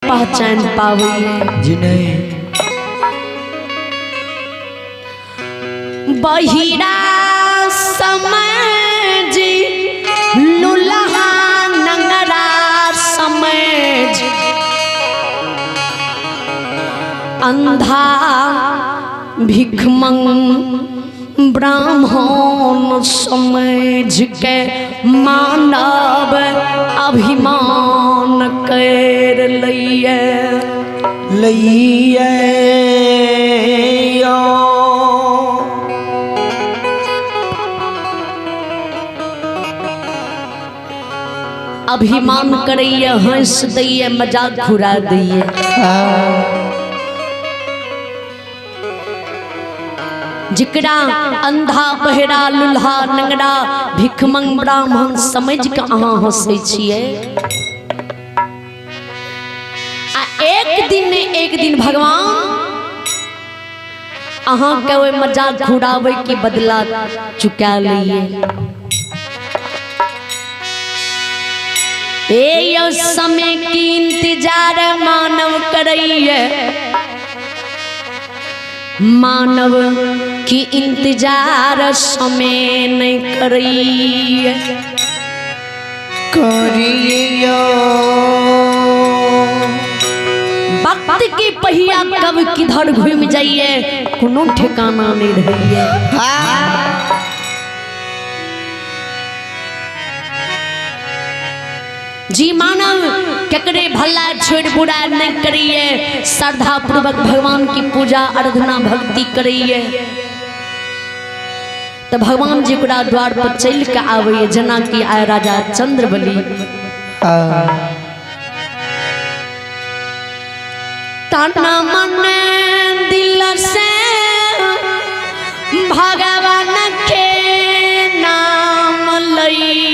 पहचान पाबैए। जी नहीं। बहिरा समझ लुल्हा नंगरा समझ अंधा भिखमंग ब्राह्मण समझ के मानव अभिमान कर लैये लैये। अभिमान करैये, हंस दैये, मजाक उड़ा दैये। जिकरा अंधा बहरा लुल्हा नंगरा भिखमंग ब्राह्मण समझ के अहाँ हंसै छियै, आ एक दिन ने एक दिन भगवान अहाँ के ओहि मजाक उड़ाबै के बदला चुका लैये। ए यो समय की इंतजार मानव करैये, मानव की इंतजार समय नहीं करैये। करियो वक्त की पहिया कब किधर घूम जाइए कोनो ठिकाना नहीं रहिए। जी मानव केकरे भला छोड़ बुरा नहीं करिए, श्रद्धा पूर्वक भगवान की पूजा आराधना भक्ति करिए तो भगवान जी ओकरा द्वार पर चल के आबैए, जेना कि आए राजा चंद्रबली। तना मन दिल से भगवान के नाम लई,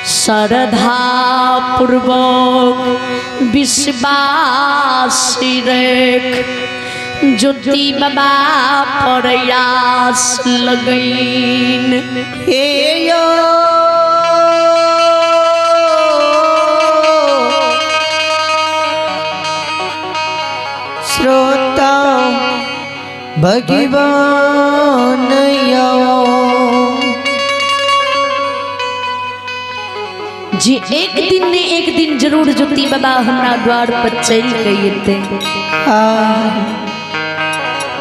श्रद्धा पूर्वक विश्वास रख ज्योति बाबा प्रयास लगैन। हे यो श्रोता भगवान यो जी एक दिन ने एक दिन जरूर ज्योति बाबा हमरा द्वार पर चल के एते।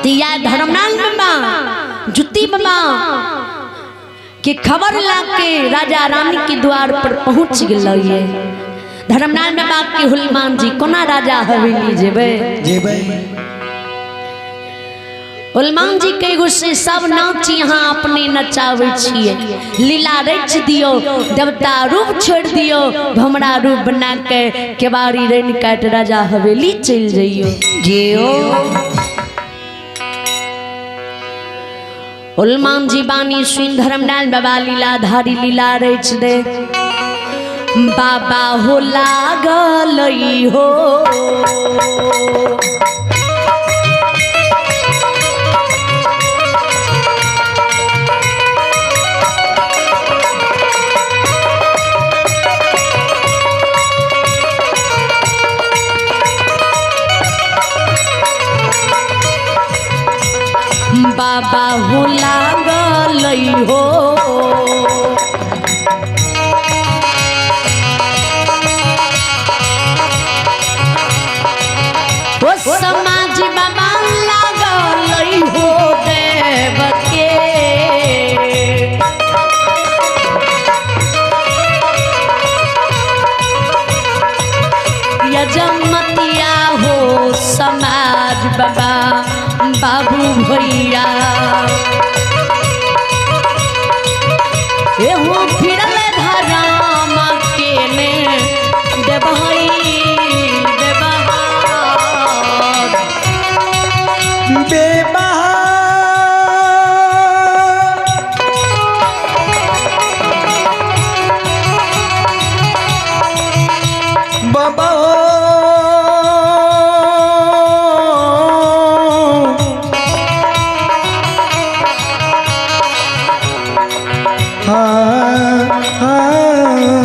तिया धर्मनाल बाबा ज्योति बाबा के खबर ला के राजा रानी के द्वार पर पहुंच गेल। धर्मनाल बाबा के हुलमान जी कोना राजा हवेली जेबै? जेबै। हुलमान जी के एगो से सब नाच यहाँ अपने नचाबै छियै, लीला रच दियो, देवता रूप छोड़ दियो, भमरा रूप बना के केवाड़ी रैन काट राजा हवेली चल जइयो। जियो। हुलमान जी बानी सुन धर्मनाल बाबा लीलाधारी लीला रच दे, बाबा हो लागल हो बाबा हो लागल हो। ओ समाज बाबा लागल हो देव के, यजमतिया हो समाज बाबा बाबू भैया। एहू फिरल धराम के ने देवहई देवहार। बेबहार बाबा हाँ हाँ।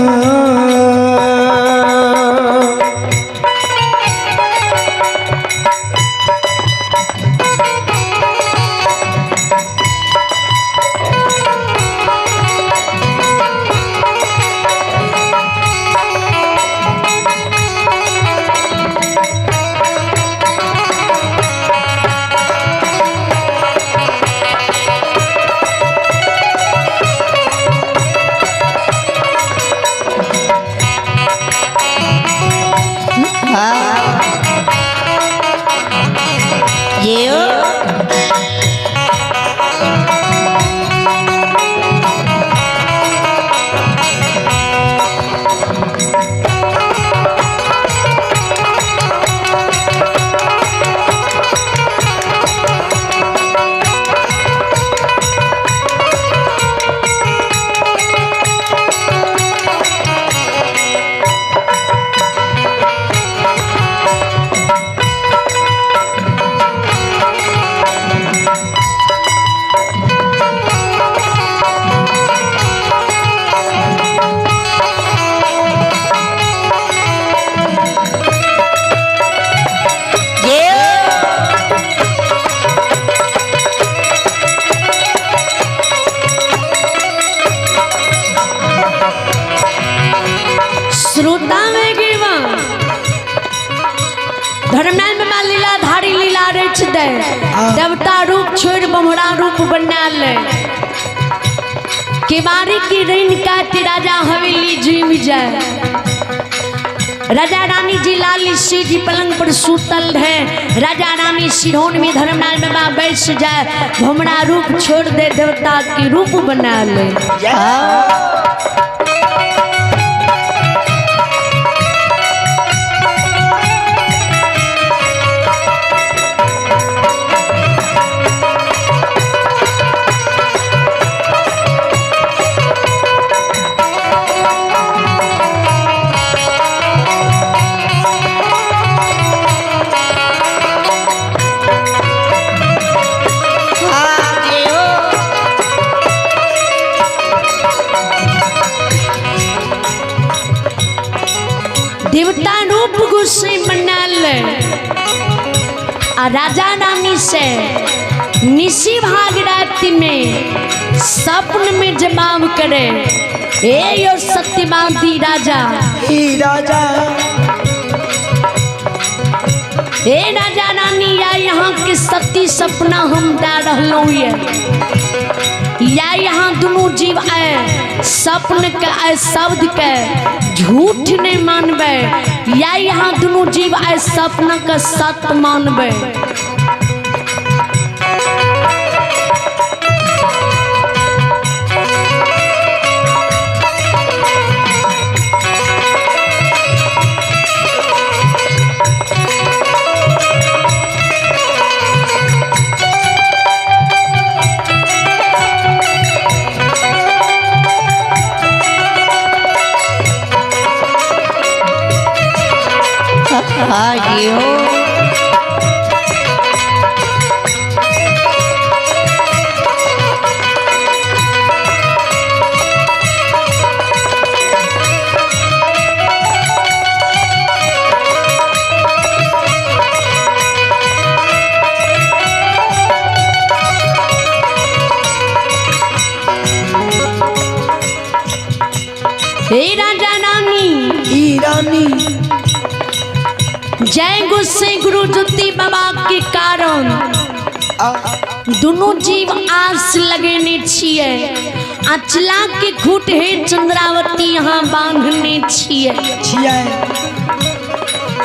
धर्मनारायण बाबा लीलाधारी लीला रच दे, देवता रूप छोड़ बमरा रूप बना ले। केवाड़ी की ऋण काट राजा हवेली जीव जाए। राजा रानी जी लाल सिंह जी पलंग पर सूतल रहे। राजा रानी सिरौन में धर्मनारायण बाबा बैस जाए, भमरा रूप छोड़ दे, देवता के रूप बना ले। देवता रूप गुस्से बना ले आ राजा रानी से निशी भाग राति में सपन में जवाब करे, ए यो सत्यवादी राजा, ही राजा, ए राजा रानी, या यहाँ के सती सपना हम दा रहलहुँ ये, या यहाँ दुनू जीव आए सपन के आए शब्द के झूठ नहीं मानबे, या यहाँ दुनू जीव आए सपना के सत्य मानबे। आयो हे राजा रानी, ही रानी, जय गुस्से गुरु ज्योति बाबा के कारण दोनों जीव आस लगेने छिए, अचला के खूट हे चंद्रावती यहाँ बांधने छिए। छिए।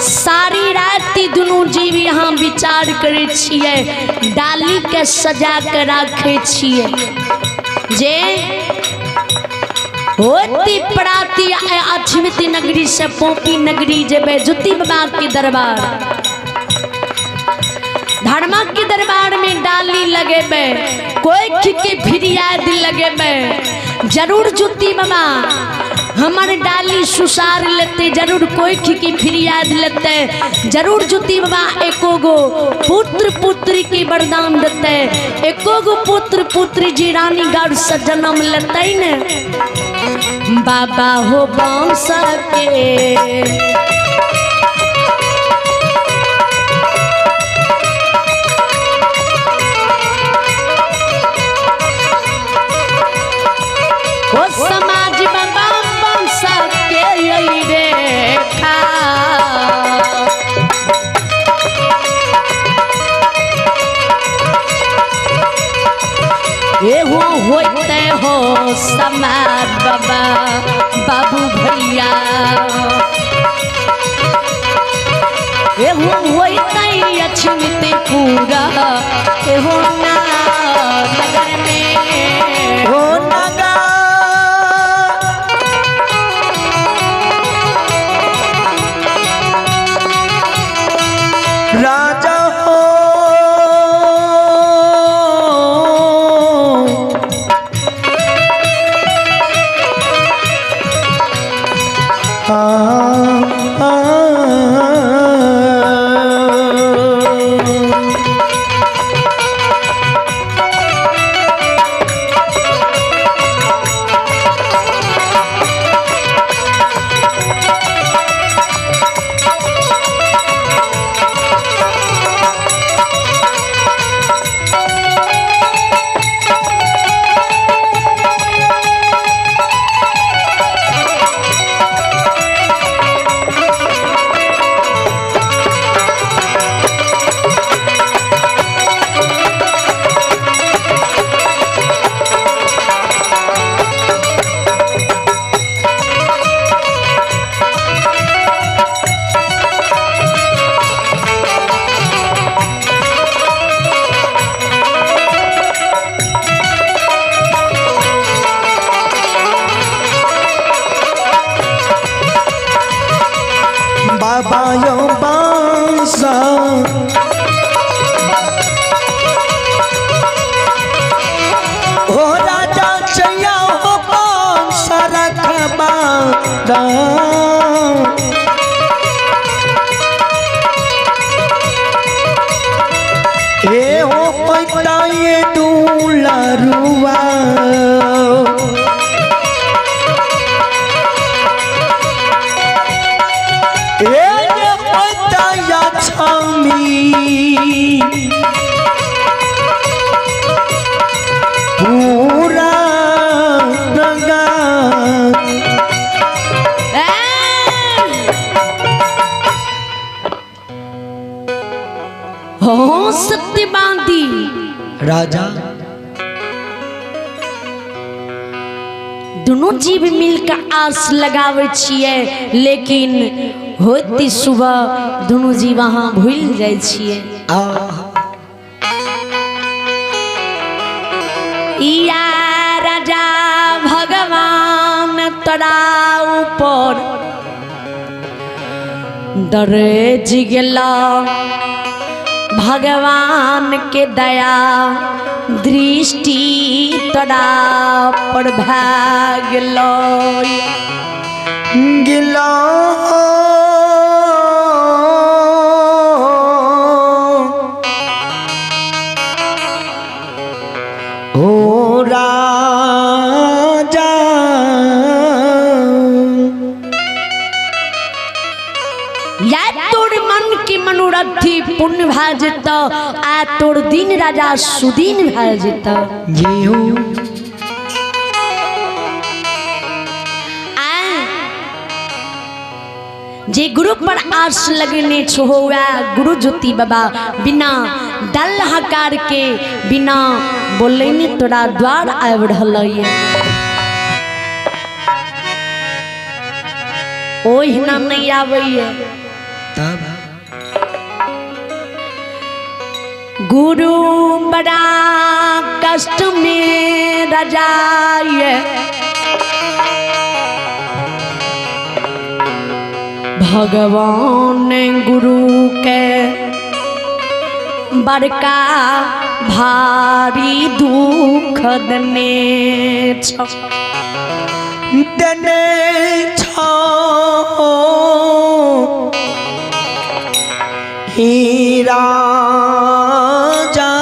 सारी राति दोनों जीव यहाँ विचार करे छिए, डाली के सजा के राखे छिए। जे होती पराती अछमिति नगरी से पोपी नगरी जेबे ज्योति बाबा के दरबार, धर्मा के दरबार में डाली लगेबे, कोई के फिरियाद लगेबे, जरूर ज्योति बाबा हमर डाली सुसार लेते, जरूर कोई की फिरियाद लेते, जरूर ज्योति बाबा एको गो पुत्र पुत्री के वरदान देते, एको गो पुत्र पुत्री जी रानी गढ़ से जन्म लेते ने। बाबा हो बांस के ओ समाज बाबा बांस के रेखा, एहो होते हो समाज बाबा बाबू भैया, एहो होते अछमित पूरा एहो ना नगर में। हो नगर राजा हो, बाबा यो बांसा हो राजा चैया हो बांसा रखबा ए हो पैता ये दूलरुआ ए जे पैता या छामी पूरा रंगा हो सत्यवादी राजा दुनू जीव मिलकर आस लगावे छियै, लेकिन होती सुबह दुनू जीव अहाँ भूल जाइ छियै। आहा या राजा भगवान तोरा ऊपर दरेज गेला, भगवान के दया दृष्टि तोरा पर भए गेलो। गिला ओ राजा या तोर मन के मनोरथी पुण्य भए जेतौ, आ तोर दिन राजा सुदीन भए जेतौ। जी हो आ जे गुरु पर आस लगने छो वएह गुरु ज्योति बाबा बिना दल हकार के बिना बोलने तोरा द्वार आबि रहल ये। ओहिना नहीं आबैये। तब गुरु बड़ा कष्ट में रजाए, भगवान गुरु के बड़का भारी दुख देने छ। देने छो ही राजा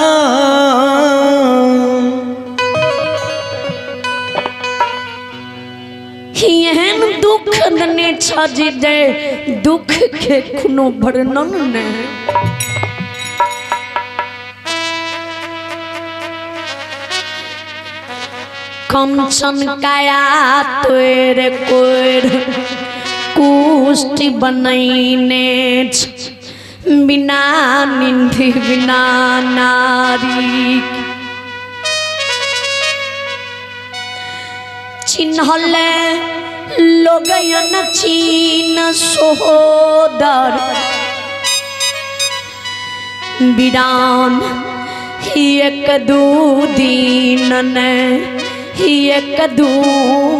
एहन दुख देने छ जे दे दुख के कोनो वर्णन नहीं। कंचन काया तोर कोर कुष्ठ बनैने छ, बिना निंद बिना नारी चिन्हल लोगयन चीन सोदर बिरान एक दू दिन ने एक दू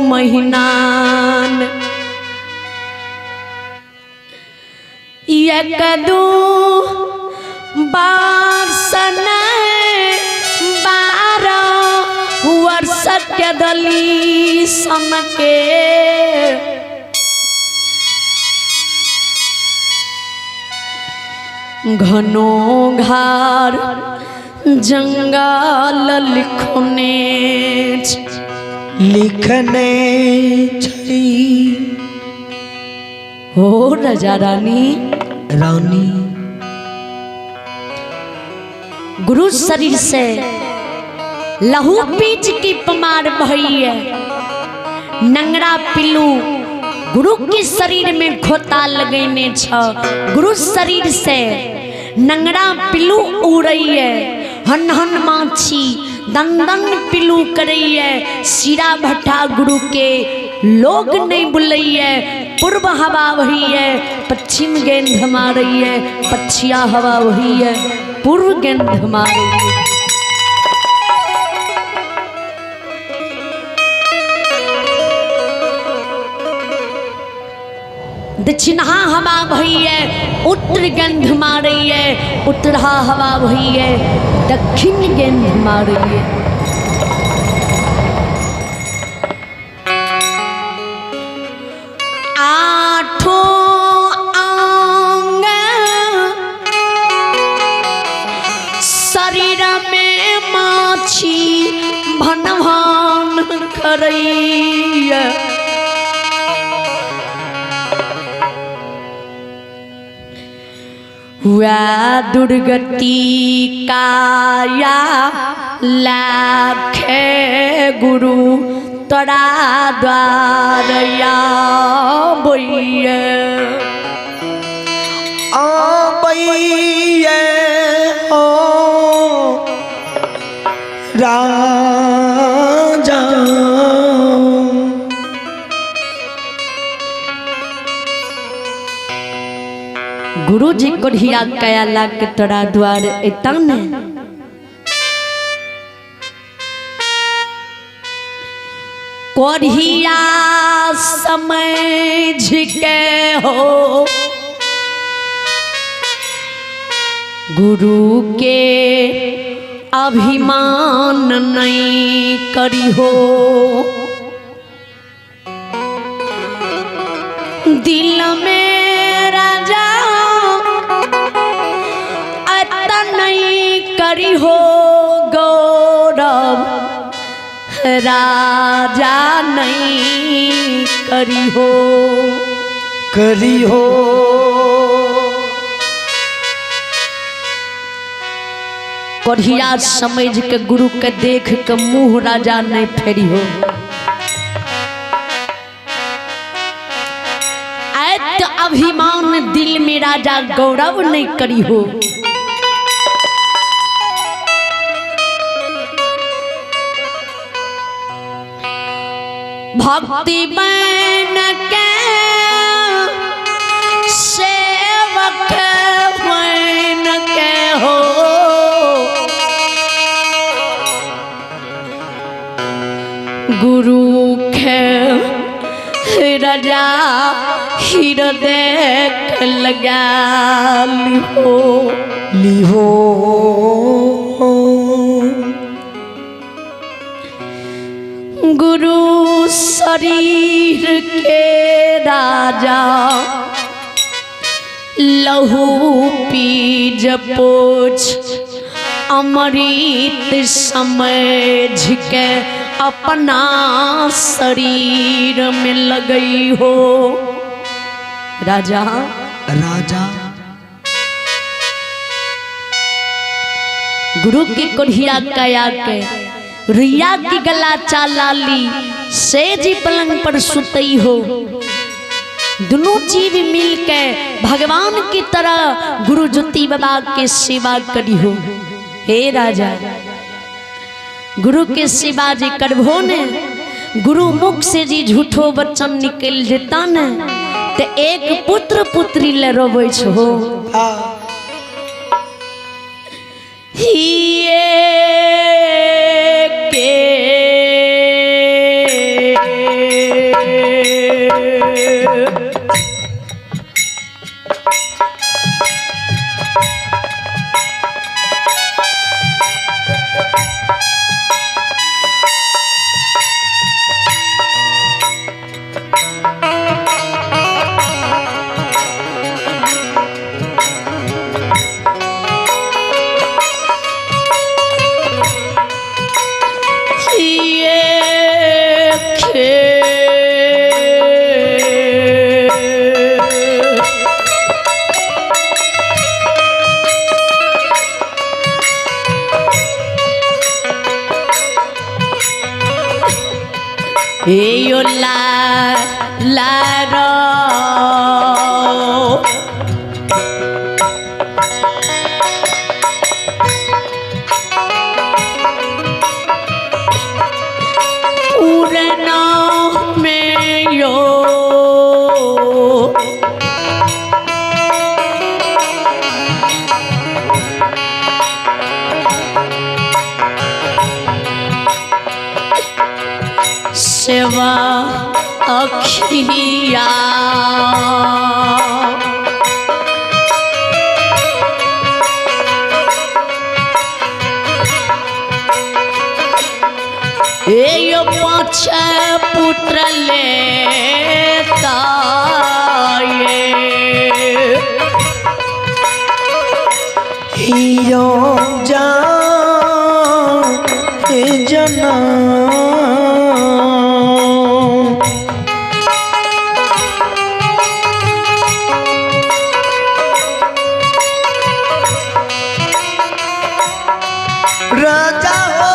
महीनान एक दू वर्ष ने 12 वर्ष के दली सन के घनो घार जंगल लिखने छ। लिखने छै हो राजा रानी रानी गुरु शरीर से लहू पीच की पमार भइए, नंगरा पिल्लू गुरु के शरीर में खोता लगैने छ। गुरु शरीर से नंगरा पिल्लू उड़ैए, हन हन माछी दन दन पिल्लू करैए, सिरा भट्टा गुरु के लोग नहीं बुलैए, पूर्व हवा वही है पश्चिम गेंद मारैए, पछिया हवा वही है पूर्व गेंद मारैए। दक्षिणहा हवा भैये उत्तर गंध मारैये, उत्तरहा हवा भैये दक्षिण गंध मारैये। आठों अंग शरीर में माछी भन भन करैया। हुआ दुर्गति काया लाखे गुरु तोरा द्वारया बोइए आबैये हो राजा। गुरु जी कोढ़िया कया लाग के तोरा द्वार एता ने। कोढ़िया समझ के हो गुरु के अभिमान नहीं करी हो, दिल में राजा अत नहीं करी हो गौरव राजा नहीं करी हो करी हो। कोढ़िया समझ के गुरु के देख के मुंह राजा नहीं फेरी हो। ऐत अभिमान दिल में राजा गौरव नहीं करी हो। भक्ति बन के सेवक बन के हो, गुरु के राजा हृदय लगा लिहो लिहो। गुरु शरीर के राजा लहू पीज पोछ अमृत समझ के अपना शरीर में लगई हो। राजा राजा गुरु की कोढ़िया कया के रिया की गला चाला ली सेजी पलंग पर सुतई हो। दोनों जीव मिल के भगवान की तरह गुरु ज्योति बाबा के सेवा करी हो। हे राजा गुरु के सेवा जी करबो ने, गुरु मुख से जी झूठो वचन निकल जेता ने ते एक पुत्र पुत्री ले रोबै छो। हिये के ला ला रो पूरना में यो से पचवा अखिया। ए यो पाँच पुत्र लेता ये। यो जा जना राजा हो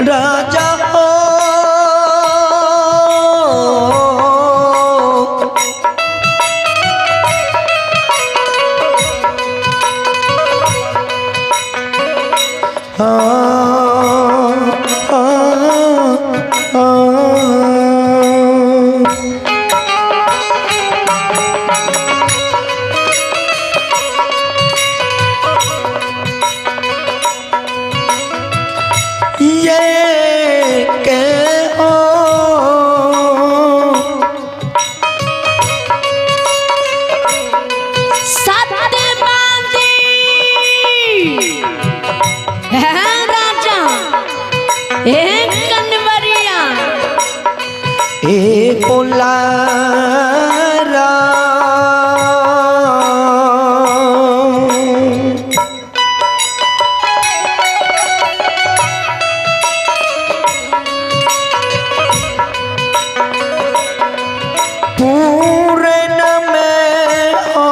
राजा हो आ, आ, आ। ये के ओ सत्यवादी है राजा हे कन्वरिया ए पोलारा पूरन में हो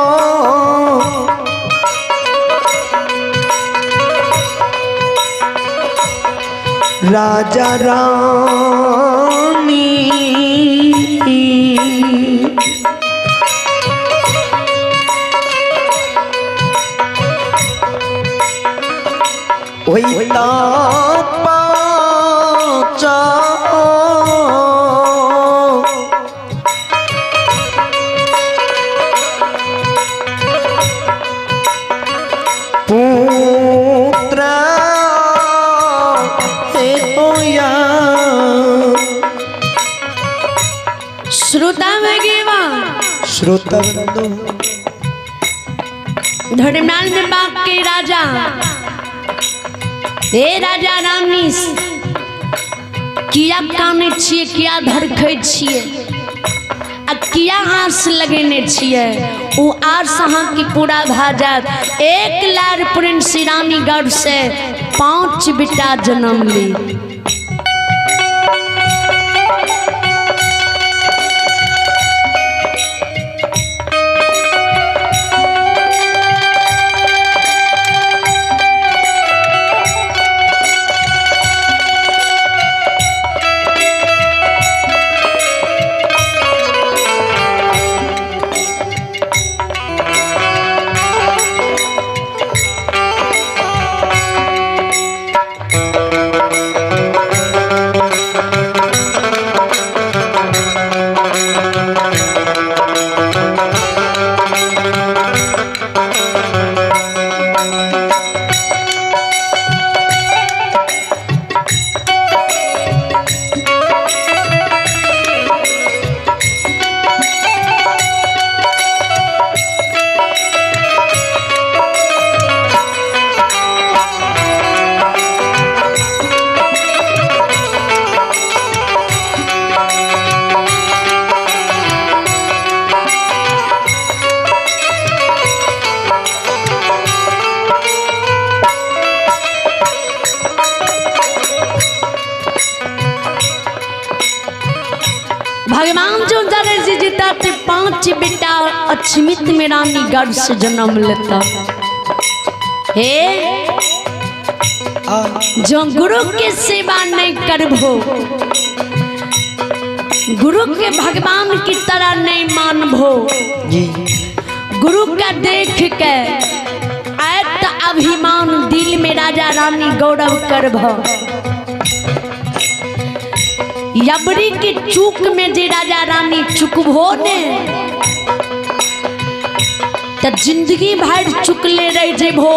राजा रानी वही पाचा पुत्र हे होया श्रोता में श्रोता बंधु धर्मनाल में बाग के राजा हे राजा रानी किया काने छिए, किया धरखै छिए आ किया आस लगेने छिए, ओ आस अहाँके पूरा भए जायत। एक लार प्रिंस रानीगढ़ से 5 बेटा जन्म ली। भगवान जो जरे जी जीता ते 5 बेटा अछमित में रानी गर्भ से जन्म लेता। हे आ जो गुरु के सेवा नहीं करबो, गुरु के भगवान की तरह नहीं मानबो, जी गुरु का देख के आयत अभिमान दिल में राजा रानी गौरव करबो। यबरी की चूक में जे राजा रानी चुकबो ने त जिंदगी भर चुकले रह जेबो।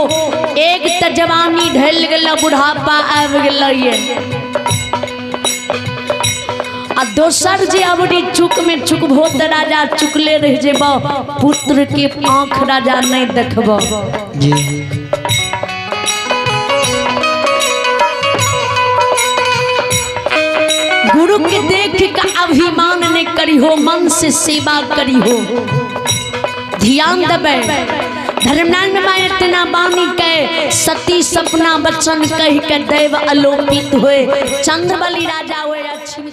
एक त जवानी ढल गेल, बुढ़ापा आबि गेल ये, आ दोसर जे अबरी चुक में चुकबो त राजा चुकले रह जेबो, पुत्र के आँख राजा नहीं देखबो। जी। गुरु के देख के अभिमान नहीं करी हो, मन से सेवा करी हो। ध्यान दबे धर्मनारायण बाबा इतना बानी के सती सपना बचन कह के दैव अलोपित हुए, चंद्रबली राजा हुए लक्ष्मी।